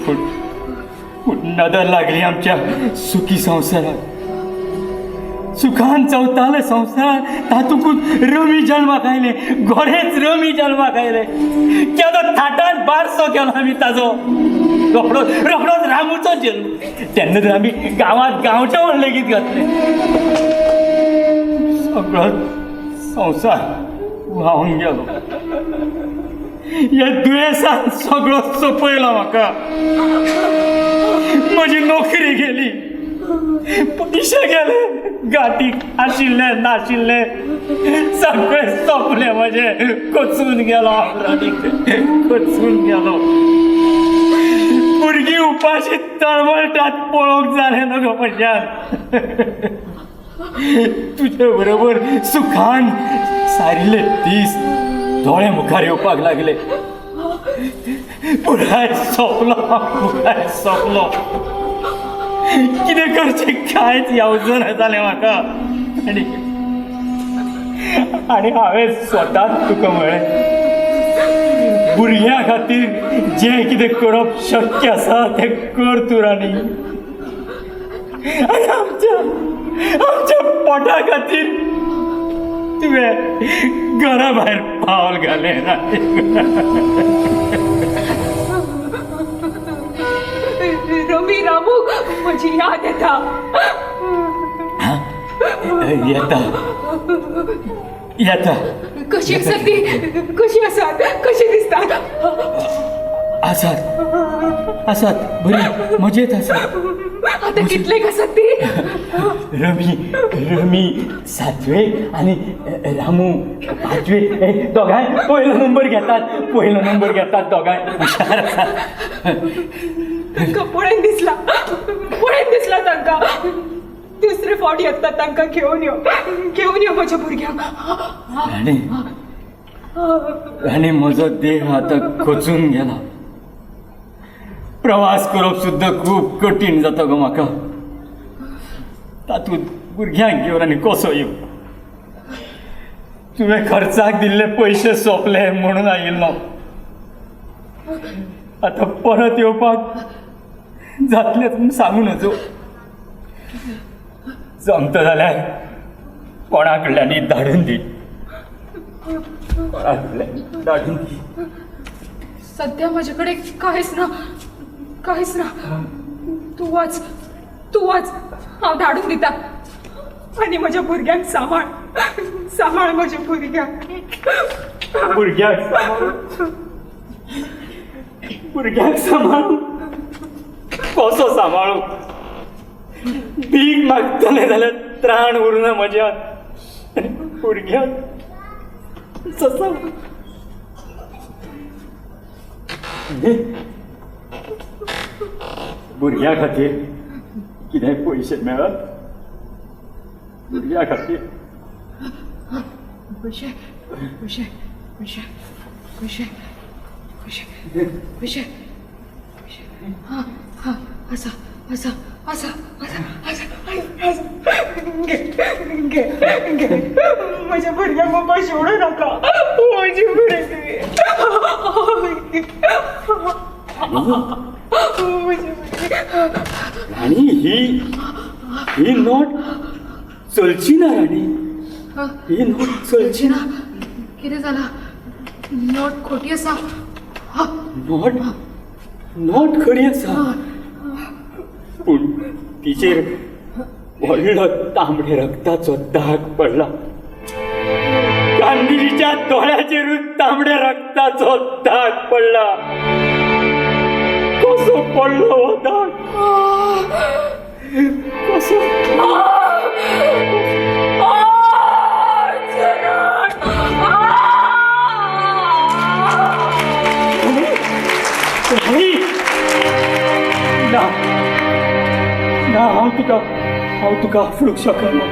पूण पूण नदर लागली आमच्या सुखी संवसाराक. सुखान चवताले संवसार, तातूंतूच रमी जल्माक आयलें, गोरेच रमी जल्माक आयलें. केदो थाटान बारसो केलो आमी ताजो. रोखडोच रोखडोच रामूचो जल्म. तेन्ना तर आमी गांवांत गांवच्या म्हण लेगीत घातलें. सगळो संवसार व्हांवन गेलो. ह्या दुयेंसान सगळो सोंपयलो म्हाका. म्हजी नोकरी गेली, पयशे गेले, गांठीक आशिल्ले नाशिल्ले सगळे सोंपले म्हजे. कोचून गेलो हांव राणीक, कोचून गेलो. भुरगीं उपाशी तळमळटात पळोवंक जालें ना गो म्हज्यान. तुजे बरोबर सुखान सारिल्ले दीस दोळे मुखार येवपाक लागले. पुराय सोंपलो, पुराय सोंपलो. कितें करचें कांयच येवजना जालें म्हाका. आनी आनी हांवें स्वताच तुका म्हळें, भुरग्यां खातीर जें कितें करप शक्य आसा तें कर तूं राणी. आनी आमच्या आमच्या पोटा खातीर तुवें घरा भायर पावल घालें राणी. रमी, रामूक म्हजी याद येता. येता येता. कशी आसात ती? कशी आसात? कशी दिसतात? आसात आसात, बरी मजेत आसात. आतां कितलेक आसात ती? रमी रमी सातवेक आनी रामू पांचवेक. दोगांय पयलो नंबर घेतात, पयलो नंबर घेतात दोगांय. हुशार आसात. तांकां पळयन दिसला, पळयन दिसला तांकां. दुसरे फावट येता तांकां घेवन यो, घेवन यो म्हज्या भुरग्यांक. राणी, राणी, म्हजो देह आतां खचून गेला. प्रवास करप सुद्दां खूब कठीण जाता गो म्हाका. तातूंत भुरग्यांक घेवन आनी कसो येवं? तुवें खर्चाक दिल्ले पयशे सोंपले म्हणून आयिल्लो. आतां परत येवपाक जातलें म्हूण सांगू नजो. जमता जाल्यार कोणा कडल्यानूय धाडून दी, कोणा कडल्यान धाडून दी. सध्या म्हजे कडेन कांयच ना, कांयच ना. तूं वच, तूं वच, हांव धाडून दिता. आनी म्हज्या भुरग्यांक सांबाळ, सांबाळ म्हज्या भुरग्यांक. भुरग्यांक सांबाळूं, भुरग्यांक सांबाळूं, कसो सांबाळूं? भीक मागतलें जाल्यार त्राण उरना म्हज्यात, आनी भुरग्यांक कसो? भुरग्यां खातीर कितेंय पयशे मेळत? भुरग्यां खातीर पयशे, पयशे, पयशे, पयशे, पयशे, पयशे, पयशे. हां हां, आसा आसा आसा आसा आसा आसा. घे घे घे. म्हज्या भुरग्यांक उपाशी उडोवं नाका. म्हजी भुरगीं, म्हजी भुरगीं. राणी, ही ही नोट चलची ना राणी, ही नोट चलची ना. कितें जालां? नोट खोटी आसा? नोट नोट खरी आसा, पूण तिचेर व्हडलो तांबडे रक्ताचो दाग पडला. गांधीजीच्या दोळ्याचेरूच तांबड्या रक्ताचो दाग पडला. कसो पडलो हो दाग? कसो? राणी, ना ना, हांव तुका आफडूंक शकना.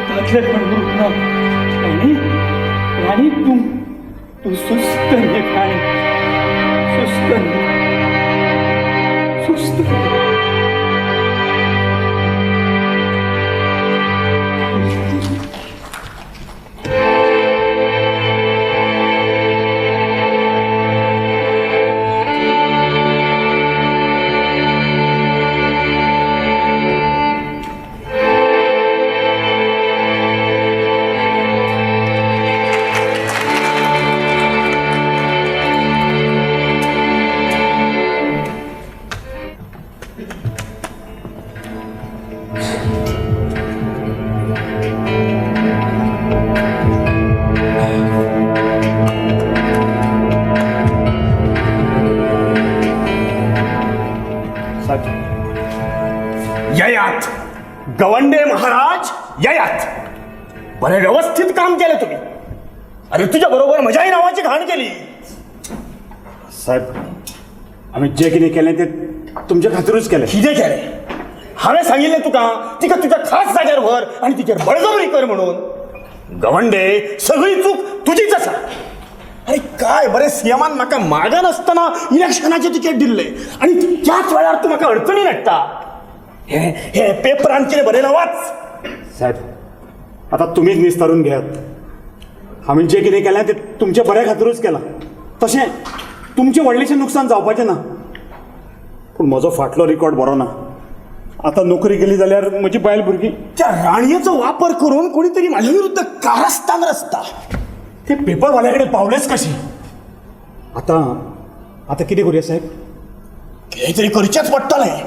दादलेपण उरूंक ना राणी. राणी, तूं तूं सुस्त न्ही राणी, सुस्त न्ही, सुस्त न्ही. साहेब. ययात गवंडे महाराज, ययात. बरे व्यवस्थित काम केलं तुम्ही. अरे, तुझ्या बरोबर म्हज्याही नावाची घाण केली. साहेब, आम्ही जे कितें केलें ते तुमच्या खातीरूच केलें. कितें केलें? हांवें सांगिल्लें तुका, तिका तुज्या खास जाग्यार व्हर आनी तिचेर बळजबरी कर म्हणून. गवंडे, सगळी चूक तुजीच आसा. अरे काय बरें, सीएमान म्हाका मागनासतना इलेक्शनाचें तिकेट दिल्लें आनी त्याच वेळार तूं म्हाका अडचणीन हाडटा. हे हे पेपरान कितें बरयलां वाच. साहेब, आतां तुमीच निस्तारून घेयात. हांवें जें कितें केलें तें तुमच्या बऱ्या खातीरूच केलां. तशें तुमचें व्हडलेंशें नुकसान जावपाचें ना, पूण म्हजो फाटलो रिकॉर्ड बरो ना. आतां नोकरी गेली जाल्यार म्हजी बायल भुरगीं. त्या राणयेचो वापर करून कोणीतरी माझ्या विरुद्ध कारस्थान रचता. ते पेपरवाल्या कडेन पावलेच कशे? आतां आतां कितें करुया साहेब? कितें तरी करचेंच पडटलें.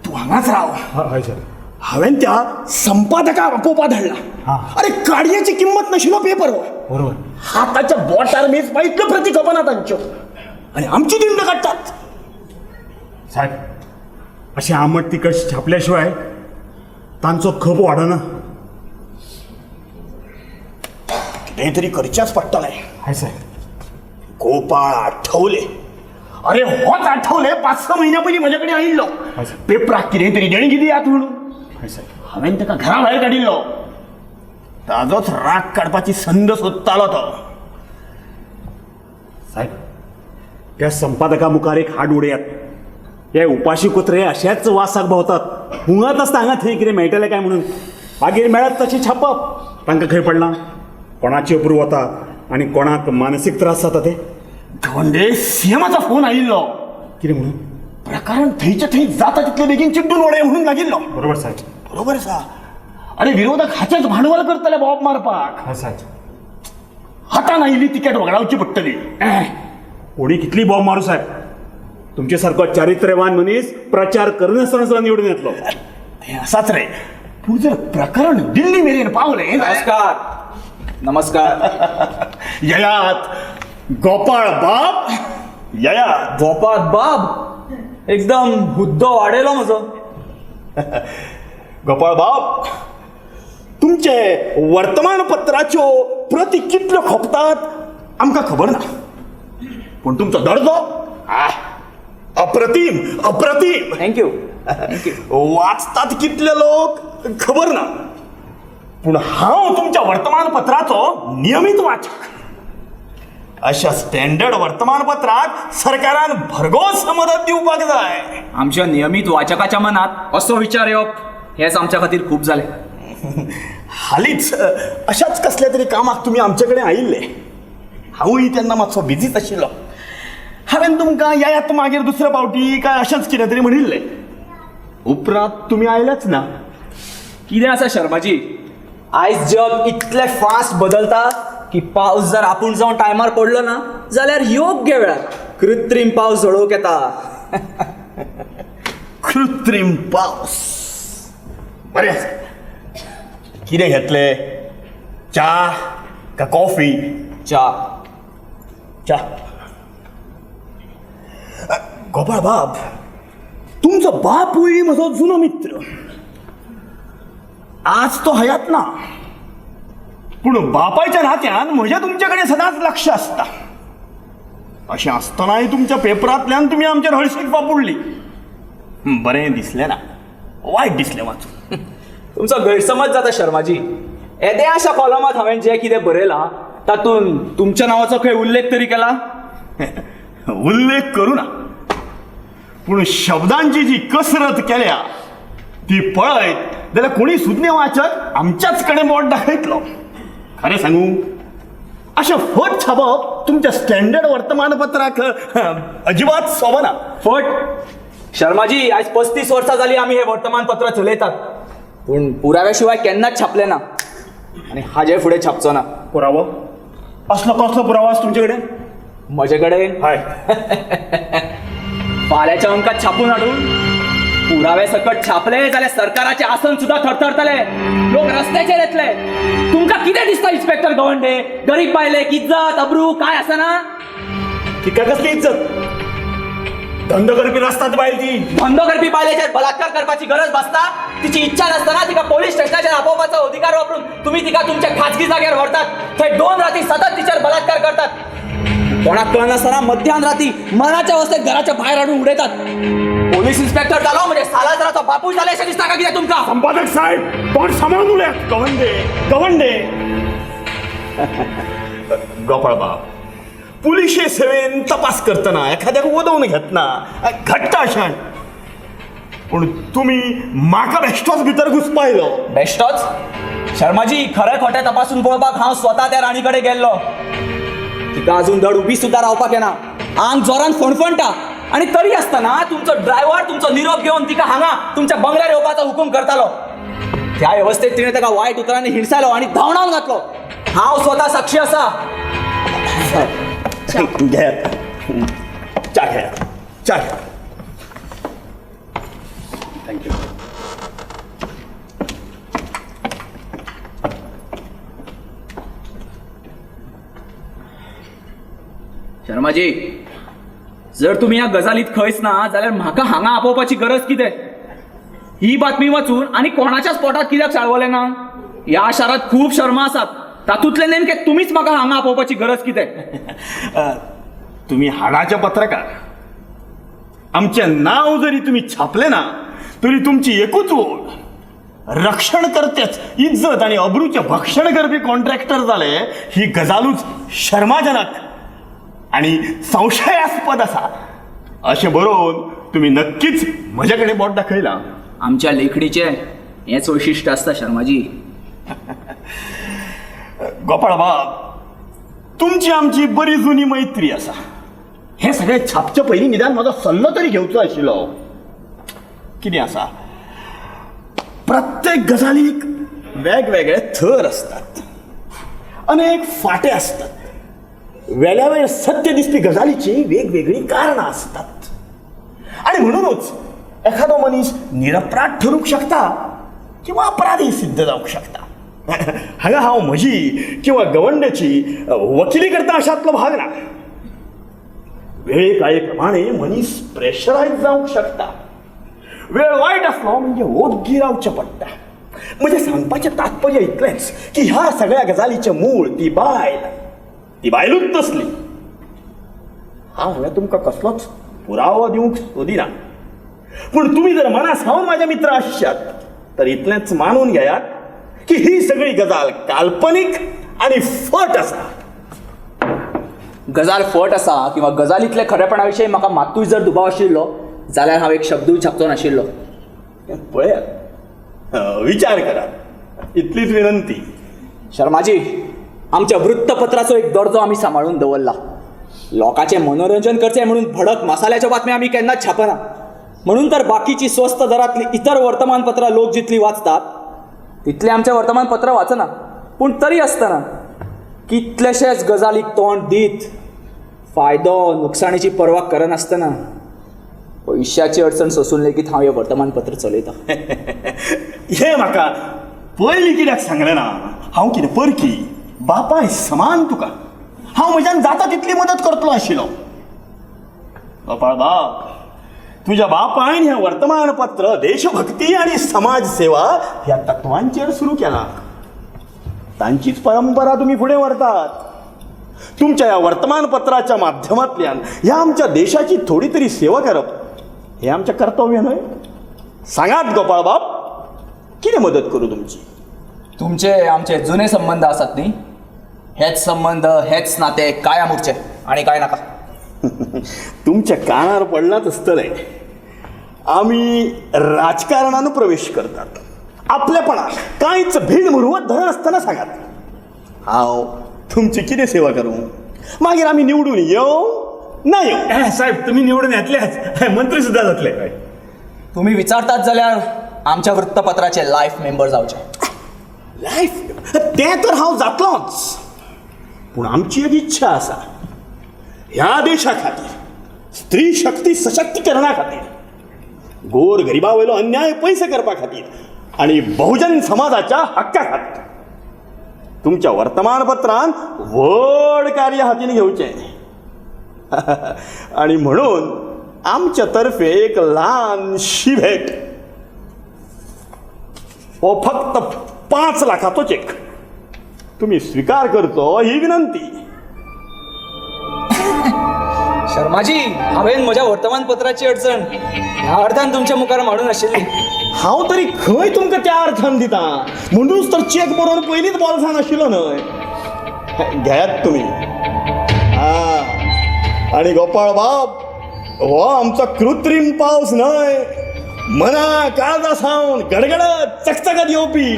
तूं हांगाच राव. हय सर. हांवें त्या संपादकाक आपोवपा धाडला. अरे, काडयेची किंमत नाशिल्लो पेपर हो. बरोबर. हाताच्या बोटार मेजपा इतल्यो प्रती खपना तांच्यो आनी आमची दिंड काडटात. साहेब, अशें आमट तिखट छापल्या शिवाय तांचो खप वाडना. कितें तरी करचेंच पडटलें. हय साहेब. गोपाळ आठवले. अरे, होच आठवले 5-6 म्हयन्या पयलीं म्हजे कडेन आयिल्लो, पेपराक कितें तरी देणगी दियात म्हणून. हय साहेब. हांवें ताका घरा भायर काडिल्लो. ताजोच राग काडपाची संद सोदतालो तो. साहेब, त्या संपादका मुखार एक हाड उडयात. हे उपाशी कुत्रे अशेच वासाक भोंवतात, हुंगत आसता हांगा थंय कितें मेळटलें काय म्हणून. मागीर मेळत तशें छापप. तांकां खंय पडलां कोणाची अप्रूव वता आनी कोणाक मानसीक त्रास जाता ते. गवंडे, सीएमाचो फोन आयिल्लो. कितें म्हणून? प्रकरण थंयचे थंय जाता तितले बेगीन चिड्डून वडय म्हणून लागिल्लो. बरोबर साहेब. बरोबर आसा. अरे, विरोधक हाचेच भांडवल करतले बॉब मारपाक. हय साहेब. हातान आयिल्ली तिकेट वगडावची पडटली. कोणी कितली बॉम्ब मारू साहेब, तुमचे सारको चारित्र्यवान मनीस प्रचार करनासतना सुद्दां निवडून येतलो. तें आसाच रे, पूण जर प्रकरण दिल्ली मेरेन पावलें. नमस्कार, नमस्कार. ययात गोपाळ बाब, ययात. गोपाळ बाब, एकदम हुद्दो वाडयलो म्हजो. गोपाळ बाब, तुमचे वर्तमानपत्राच्यो प्रती कितल्यो खपतात आमकां खबर ना, पूण तुमचो दर्जो अप्रतीम, अप्रतीम. Thank you, thank you. वाचतात कितले लोक खबर ना, पूण हांव तुमच्या वर्तमानपत्राचो नियमीत वाचक. अशा स्टँडर्ड वर्तमानपत्राक सरकारान भरघोस मदत दिवपाक जाय. आमच्या नियमीत वाचकाच्या मनात असो विचार येवप हेच आमच्या खातीर खूब जालें. हालींच अशाच कसल्या तरी कामाक तुमी आमचे कडेन आयिल्ले. हांवूय तेन्ना मातसो बिजीच आशिल्लो. हांवें तुमकां येयात मागीर दुसऱ्या फावटी काय अशेंच कितें तरी म्हणिल्लें. उपरांत तुमी आयलेच ना. कितें आसा शर्माजी, आयज जग इतलें फास्ट बदलता की पावस जर आपूण जावन टायमार पडलो ना जाल्यार योग्य वेळार कृत्रीम पावस झडोवंक येता. कृत्रीम पावस बरें आसा. कितें घेतले, च्या का कॉफी? च्या. च्या. गोपाळ बाब, तुमचो बापूय म्हजो जुनो मित्र. आज तो हयात ना, पूण बापायच्या नात्यान म्हजें तुमचे कडेन सदांच लक्ष आसता. अशें आसतनाय तुमच्या पेपरांतल्यान तुमी आमचेर हळशीक फापुडली. बरें दिसलें ना, वायट दिसलें वाचून. तुमचो गैरसमज जाता शर्माजी. येद्या अशा कॉलमांत हांवें जें कितें बरयलां तातूंत तुमच्या नांवाचो खंय उल्लेख तरी केला? उल्लेख करूं ना, पूण शब्दांची जी कसरत केल्या ती पळयत जाल्यार कोणी सुज्ञ वाचक आमच्याच कडेन बोट दाखयतलो. खरें सांगू, अशें फट छापप तुमच्या स्टँडर्ड वर्तमानपत्राक अजिबात सोबना. फट? शर्माजी, आयज 35 वर्सां जालीं आमी हें वर्तमानपत्र चलयतात, पूण पुराव्या शिवाय केन्नाच छापलें ना आनी हाजे फुडें छापचो ना. पुरावो? असलो कसलो पुरावो आसा तुमचे कडेन? म्हजे कडेन? हय. फाल्यांच्या अंकात छापून हाडून पुरावे सकट छापले जाल्यार सरकाराचें आसन सुद्दां थरथरतले, लोक रस्त्याचेर येतले. तुमकां कितें दिसता इन्स्पेक्टर गवंडे, गरीब बायलेक इज्जत अब्रू काय आसना? तिका कसली इज्जत? धंदो करपी रस्तात बायल ती. धंदो करपी बायलेचेर बलात्कार करपाची गरज भासता? तिची इच्छा नासतना तिका पोलीस स्टेशनाचेर आपोवपाचो अधिकार वापरून तुमी तिका तुमच्या खाजगी जाग्यार व्हरतात, थंय 2 राती सतत तिचेर बलात्कार करतात. कोणाक कळनासतना मध्यान राती मरणाच्या अवस्थेत घराच्या भायर हाडून उडयतात. पोलीस इन्स्पेक्टर जालो म्हणजे सालाझाराचो बापूय जाले अशें दिसता का कितें तुमकां? संपादक साहेब, तोंड सांबाळून उलयात. गवंडे, गवंडे. गोपाळ बाब, पुलिशे सेवेन तपास करतना एखाद्याक वदोवन घेतना घडटा अशें, पूण तुमी म्हाका बेश्टोच भितर घुसपायलो. बेश्टोच? शर्माजी, खरें खोटें तपासून पळोवपाक हांव स्वता त्या राणी कडेन गेल्लो. तिका अजून धड उबी सुद्दां रावपाक येना, आंग जोरान फणफणटा, आनी तरी आसतना तुमचो ड्रायव्हर तुमचो निरोप घेवन तिका हांगा तुमच्या बंगल्यार येवपाचो हुकूम करतालो. त्या वेवस्थेत तिणें ताका वायट उतरांनी हिणसायलो आनी धांवडावन घातलो. हांव स्वता साक्षी आसा. घेयात, च्या घेयात, च्या घेयात. Thank you. शर्माजी, जर तुमी ह्या गजालीत खंयच ना जाल्यार म्हाका हांगा आपोवपाची गरज कितें? ही बातमी वाचून आनी कोणाच्याच पोटात कित्याक चाळवलें ना? ह्या शारांत खूब शर्मा आसात, तातूंतले नेमके तुमीच म्हाका हांगा आपोवपाची गरज कितें? तुमी हाडाचे पत्रकार, आमचें नांव जरी तुमी छापलें ना तरी तुमची एकूच ओळ, रक्षण करतेच इज्जत आनी अब्रूचें भक्षण करपी कॉन्ट्रॅक्टर जाले ही गजालूच शर्माजनक आनी संशयास्पद आसा अशें बरोवन तुमी नक्कीच म्हजे कडेन बोट दाखयलां. आमच्या लेखणीचें हेंच वैशिश्ट आसता शर्माजी. गोपाळ बाब, तुमची आमची बरी जुनी मैत्री आसा. हें सगळें छापचे पयलीं निदान म्हजो सल्लो तरी घेवचो आशिल्लो. कितें आसा, प्रत्येक गजालीक वेगवेगळे थर आसतात, अनेक फांटे आसतात, वेळावेळ सत्य दिसपी गजालीची वेगवेगळीं कारणां आसतात, आनी म्हणुनूच एखादो मनीस निरपराध ठरूंक शकता किंवा अपराधी सिद्ध जावंक शकता. हांगा हांव म्हजी किंवा गवंड्याची वकिली करता अशांतलो भाग ना. वेळे काळे प्रमाणे मनीस प्रेशरायज जावंक शकता. वेळ वायट आसलो म्हणजे ओग्गी रावचें पडटा. म्हजें सांगपाचें तात्पर्य इतलेंच की ह्या सगळ्या गजालीचें मूळ ती बायल, ती बायलूच तसली. हांव हांगा तुमकां कसलोच पुरावो दिवंक सोदिना, पूण तुमी जर मना सावन म्हाजे मित्र आसशात तर इतलेंच मानून घेयात की ही सगळी गजाल काल्पनीक आनी फट आसा. गजाल फट आसा किंवा गजालींतल्या खरेपणा विशीं म्हाका मात्तूय जर दुबाव आशिल्लो जाल्यार हांव एक शब्दूय छापचो नाशिल्लो. पळयात, विचार करात, इतलीच विनंती. शर्माजी, आमच्या वृत्तपत्राचो एक दर्जो आमी सांबाळून दवरला. लोकांचें मनोरंजन करचें म्हणून भडक मसाल्याच्यो बातम्यो आमी केन्नाच छापना. म्हणून तर बाकीची स्वस्त दरांतली इतर वर्तमानपत्रां लोक जितली वाचतात तितलें आमचें वर्तमानपत्र वाचना. पूण तरी आसतना कितलेशेच गजालीक तोंड दीत फायदो नुकसाणीची पर्वा करनासतना पयशाची अडचण सोसून लेगीत हांव हें वर्तमानपत्र चलयतां. हें म्हाका पयलीं कित्याक सांगलें ना? हांव कितें परकी? बापाय समान तुका. हांव म्हज्यान जाता तितली मदत करतलो आशिल्लो. गोपाळ बाब, तुज्या बापायन हें वर्तमानपत्र देशभक्ती आनी समाज सेवा ह्या तत्वांचेर सुरू केलां. तांचीच परंपरा तुमी फुडें व्हरतात. तुमच्या ह्या वर्तमानपत्राच्या माध्यमांतल्यान ह्या आमच्या देशाची थोडी तरी सेवा करप हें आमचें कर्तव्य न्हय? सांगात गोपाळ बाब, कितें मदत करूं तुमची? तुमचे आमचे जुने संबंद आसात न्ही, हेच संबंद हेच नाते कायम उरचे आनी काय नाका. तुमच्या कानार पडलांच आसतलें, आमी राजकारणान प्रवेश करतात. आपलेपणाक कांयच भीड मुरवत धरनासतना सांगात, हांव तुमची कितें सेवा करूं? मागीर आमी निवडून येवं ना येवं. साहेब, तुमी निवडून येतलेच, मंत्री सुद्दां जातले. तुमी विचारतात जाल्यार आमच्या वृत्तपत्राचे लायफ मेंबर जावचे. लायफ तें तर हांव जातलोच, पूण आमची एक इच्छा आसा, ह्या देशा खातीर, स्त्री शक्ती सशक्तीकरणा खातीर, गोर गरिबा वयलो अन्याय पयस करपा खातीर आनी बहुजन समाजाच्या हक्का खातीर तुमच्या वर्तमानपत्रान व्हड कार्य हातीन घेवचें. आनी म्हणून आमच्या तर्फे एक ल्हानशी भेट. हो फक्त 5 लाखाचो चेक तुम्ही स्वीकार करचो ही विनंती. शर्माजी, हांवें म्हज्या वर्तमानपत्राची अडचण ह्या अर्थान तुमच्या मुखार मांडून आशिल्ली. हांव तरी खंय तुमकां त्या अर्थान दिता, म्हणूनच तर चेक बरोवन पयलींच बोल्सान आशिल्लो न्हय. घेयात तुमी. आं, आनी गोपाळ बाब, हो आमचो कृत्रीम पावस न्हय, मना काळजा सावन गडगडत चकचकत येवपी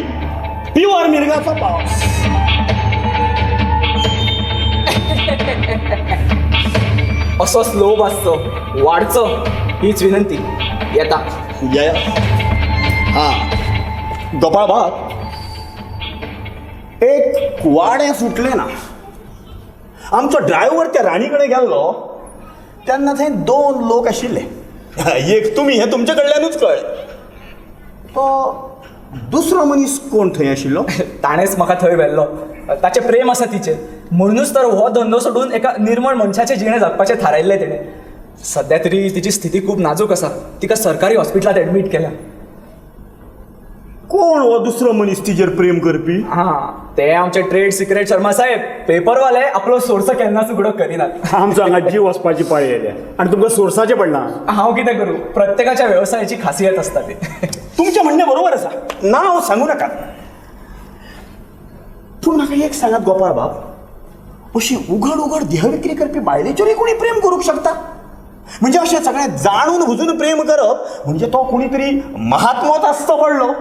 प्युअर मिरगाचो पावस. असोच लोभ आसचो, वाडचो हीच विनंती. येता. येया. हां गोपाळ बाब, एक कुवाडें सुटलें ना. आमचो ड्रायव्हर त्या राणी कडेन गेल्लो तेन्ना थंय 2 लोक आशिल्ले. एक तुमी हें तुमचे कडल्यानूच कळ्ळें. तो दुसरो मनीस कोण थंय आशिल्लो? ताणेंच म्हाका थंय व्हेल्लो. ताचें प्रेम आसा तिचेर, म्हणूनच तर हो धंदो सोडून एका निर्मळ मनशाचें जिणें जगपाचें थारायल्लें तेणें. सद्या तरी तिची स्थिती खूब नाजूक आसा. तिका सरकारी हॉस्पिटलांत एडमीट केल्या. कोण हो दुसरो मनीस तिचेर प्रेम करपी? हां, ते आमचे ट्रेड सिक्रेट शर्मा साहेब. पेपरवाले आपलो सोर्स केन्नाच उगडो करिनात. आमचो हांगा जीव वचपाची पाळी आयल्या आनी तुमकां सोर्साचें पडलां. हांव कितें करूं, प्रत्येकाच्या वेवसायाची खासियत आसता ती. तुमचें म्हणणें बरोबर आसा, नांव सांगू नाका. पूण म्हाका एक सांगात गोपाळ बाब, अशी उघड उघड देहविक्री करपी बायलेचेरूय कोणी प्रेम करूंक शकता? म्हणजे अशें सगळें जाणून बुजून प्रेम करप म्हणजे तो कोणी तरी महात्मोच आसचो पडलो.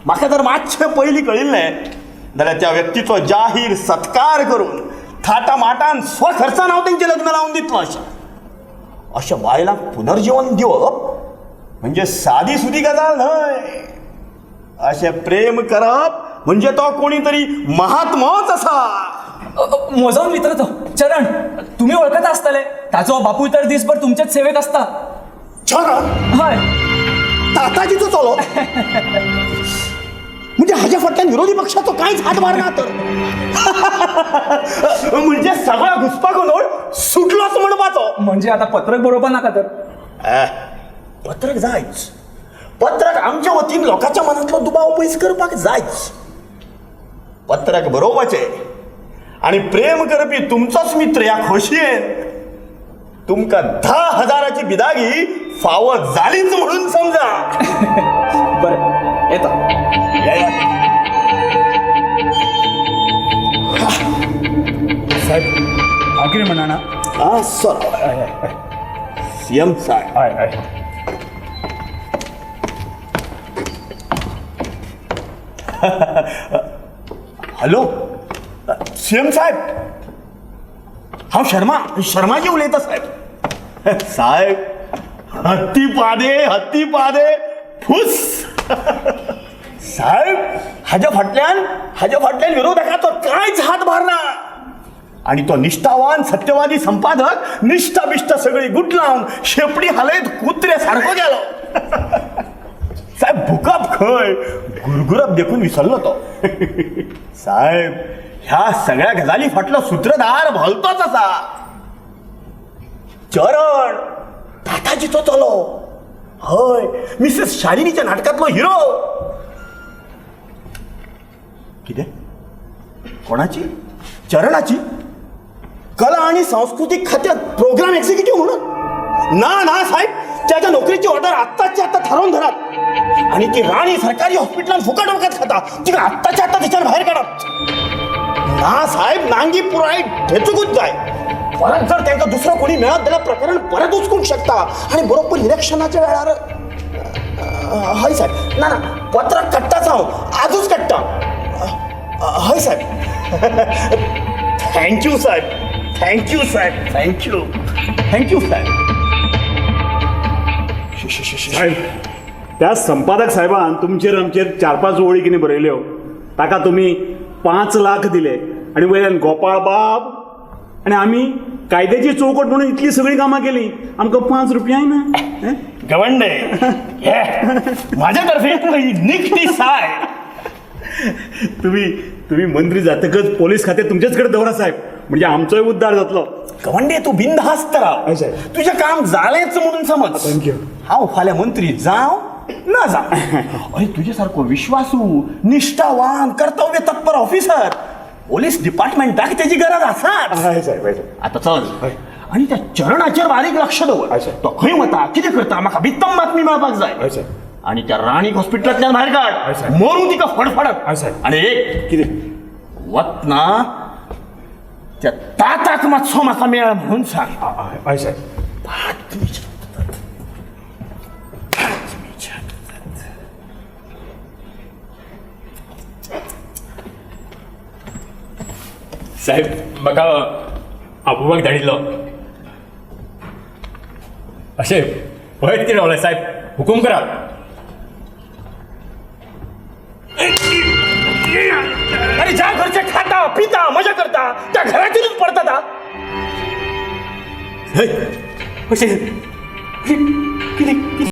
म्हाका जर मातशें पयलीं कळिल्लें जाल्यार त्या व्यक्तीचो जाहीर सत्कार करून थाटा माटान स्वखर्चान हांव तेंचें लग्न लावन दितलो. अशें अशें बायलांक पुनर्जीवन दिवप म्हणजे सादी सुदी गजाल न्हय. अशें प्रेम करप म्हणजे तो कोणी तरी महात्मोच आसा. म्हजो मित्र तो चरण, तुमी वळखता आसतले. ताचो बापूय तर दिसभर तुमचेच सेवेक आसता. चरण? हय. ताताजीचो चलो? म्हणजे हाज्या फाटल्यान विरोधी पक्षाचो कांयच हातभार ना तर. म्हणजे सगळो घुसपागोंदळ सुटलोच म्हणपाचो. म्हणजे आता पत्रक बरोवपा नाका तर? पत्रक जायच. पत्रक आमच्या वतीन लोकांच्या मनांतलो दुबाव पयस करपाक जायच. पत्रक बरोवपाचें आनी प्रेम करपी तुमचोच मित्र ह्या खोशयेन तुमकां 10,000 बिदागी फावो जालीच म्हणून समजा. बरें, येता. साहेब, हांव कितें म्हणना? आं सर, सीएम साहेब. हय हय. हॅलो सीएम साहेब, हांव शर्मा, शर्माजी उलयता साहेब. साहेब, हत्ती पादे, हत्ती पादे फुस. साहेब, हाज्या फाटल्यान विरोधकाचो कांयच हातभार ना. आनी तो निश्ठावान सत्यवादी संपादक निश्ठा बिश्ठा सगळी गुट लावन शेपडी हालयत कुत्रे सारको गेलो. साहेब, भुकप खंय गुरगुरप देखून विसरलो तो. साहेब, ह्या सगळ्या गजाली फाटलो सूत्रधार भलतोच आसा. चरण ताताजीचो चलो. हय, मिसेस शालिनीच्या नाटकांतलो हिरो. कितें? कोणाची? चरणाची? कला आणि सांस्कृतिक खात्यात प्रोग्राम एक्झिक्युटिव्ह म्हणून? ना ना साहेब, त्याच्या नोकरीची ऑर्डर आत्ताच्या आत्ता ठरवून धरात. आणि ती राणी सरकारी हॉस्पिटलात फुकट वखत खाता, तिका आत्ताच्या आत्ता तिच्या बाहेर काढात. ना साहेब, नांगी पुराय ठेचूकूच जाय. परत जर तांकां दुसरो कोणी मेळत जाल्यार प्रकरण परत उचकूंक शकता. आनी बरोबर इलेक्शनाच्या वेळार. हय साहेब, ना ना, पत्रक काडटाच हांव, आजूच काडटा. हय साहेब. Thank you Saheb, thank you Saheb, thank you, thank you साहेब. साहेब, त्या संपादक साहेबान तुमचेर आमचेर 4-5 ओळी कितें बरयल्यो, ताका तुमी 5 लाख दिले आनी वयल्यान गोपाळ बाब आनी आमी कायद्याची चौकट म्हणून इतली सगळीं कामां केली, आमकां 5 रुपयाय ना. गवंडे, माझ्या तर्फे निखटी साय. तुम्ही तुम्ही मंत्री जातकच पोलीस खाते तुमच्याच कडेन दवरा साहेब. म्हणजे आमचोय उद्धार जातलो. गवंडे, तूं बिनधास्त राव. हय, साहेब. तुजें काम जालेंच म्हणून समज. Thank you. हांव फाल्यां मंत्री जावं ना जावं, अरे तुजे सारको विश्वासू, निश्ठावान, कर्तव्य तत्पर ऑफिसर पोलीस डिपार्टमेंटाक तेजी गरज आसाच. हय साहेब, हय साहेब. आता चल आणि त्या चरणाचेर बारीक लक्ष दवर. हय, साहेब. तो खंय वता, कितें करता, म्हाका बित्तम बातमी मेळपाक जाय. हय, साहेब. आणि त्या राणीक हॉस्पिटलांतल्यान भायर हय, काड. साहेब. मरूं तिका फडफडत. हय, साहेब. आणि एक कितें? वतना त्या ताताक मातसो म्हाका मेळ म्हणून सांग. हय, हय साहेब. साहेब, म्हाका आपोवपाक धाडिल्लो. अशें पळयत कितें रावलें साहेब? हुकूम करात. अरे, ज्या घरचे खाता पिता मजा करता त्या घराचेरूच पडतात हा. अशें कितें?